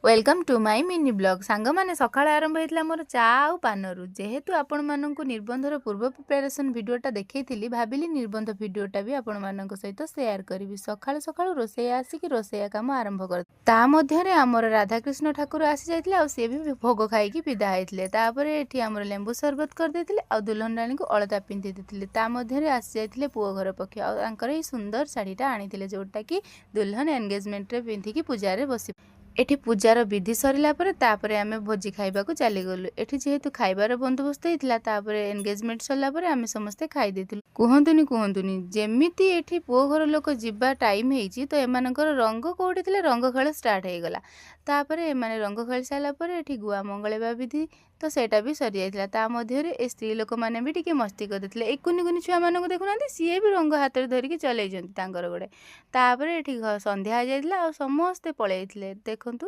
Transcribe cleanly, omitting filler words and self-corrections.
Welcome to my mini vlog। ସାଙ୍ଗମାନେ, ସକାଳ ଆରମ୍ଭ ହେଇଥିଲା ମୋର ଚା ଆଉ ପାନରୁ। ଯେହେତୁ ଆପଣମାନଙ୍କୁ ନିର୍ବନ୍ଧର ପୂର୍ବ ପ୍ରିପାରେସନ୍ ଭିଡ଼ିଓଟା ଦେଖେଇଥିଲି, ଭାବିଲି ନିର୍ବନ୍ଧ ଭିଡ଼ିଓଟା ବି ଆପଣମାନଙ୍କ ସହିତ ସେୟାର କରିବି। ସକାଳୁ ସକାଳୁ ରୋଷେଇଆ ଆସିକି ରୋଷେଇଆ କାମ ଆରମ୍ଭ କର। ତା ମଧ୍ୟରେ ଆମର ରାଧାକୃଷ୍ଣ ଠାକୁର ଆସିଯାଇଥିଲେ ଆଉ ସିଏ ବି ଭୋଗ ଖାଇକି ବିଦା ହେଇଥିଲେ। ତାପରେ ଏଠି ଆମର ଲେମ୍ବୁ ସରବତ କରିଦେଇଥିଲେ ଆଉ ଦୁଲ୍ହନ ରାଣୀଙ୍କୁ ଅଳତା ପିନ୍ଧି ଦେଇଥିଲେ। ତା ମଧ୍ୟରେ ଆସିଯାଇଥିଲେ ପୁଅ ଘର ପକ୍ଷ ଆଉ ତାଙ୍କର ଏଇ ସୁନ୍ଦର ଶାଢ଼ୀଟା ଆଣିଥିଲେ, ଯେଉଁଟାକି ଦୁଲ୍ହନ ଏନଗେଜମେଣ୍ଟରେ ପିନ୍ଧିକି ପୂଜାରେ ବସି। ଏଠି ପୂଜାର ବିଧି ସରିଲା ପରେ ତାପରେ ଆମେ ଭୋଜି ଖାଇବାକୁ ଚାଲିଗଲୁ। ଏଠି ଯେହେତୁ ଖାଇବାର ବନ୍ଦୋବସ୍ତ ହେଇଥିଲା, ତାପରେ ଏନଗେଜମେଣ୍ଟ ସରିଲା ପରେ ଆମେ ସମସ୍ତେ ଖାଇ ଦେଇଥିଲୁ। କୁହନ୍ତୁନି କୁହନ୍ତୁନି, ଯେମିତି ଏଠି ପୁଅ ଘର ଲୋକ ଯିବା ଟାଇମ୍ ହେଇଛି ତ ଏମାନଙ୍କର ରଙ୍ଗ କେଉଁଠି ଥିଲା, ରଙ୍ଗ ଖେଳ ଷ୍ଟାର୍ଟ ହେଇଗଲା। ତାପରେ ଏମାନେ ରଙ୍ଗ ଖେଳି ସାରିଲା ପରେ ଏଠି ଗୁଆ ମଙ୍ଗଳେଇବା ବିଧି ତ ସେଇଟା ବି ସରିଯାଇଥିଲା। ତା ମଧ୍ୟରେ ଏ ସ୍ତ୍ରୀ ଲୋକମାନେ ବି ଟିକେ ମସ୍ତି କରିଦେଇଥିଲେ। ଏଇ କୁନି କୁନି ଛୁଆମାନଙ୍କୁ ଦେଖୁନାହାନ୍ତି, ସିଏ ବି ରଙ୍ଗ ହାତରେ ଧରିକି ଚଲେଇଛନ୍ତି ତାଙ୍କର ଗୋଟେ। ତାପରେ ଏଠି ସନ୍ଧ୍ୟା ହେଇଯାଇଥିଲା ଆଉ ସମସ୍ତେ ପଳେଇଥିଲେ, ଦେଖନ୍ତୁ।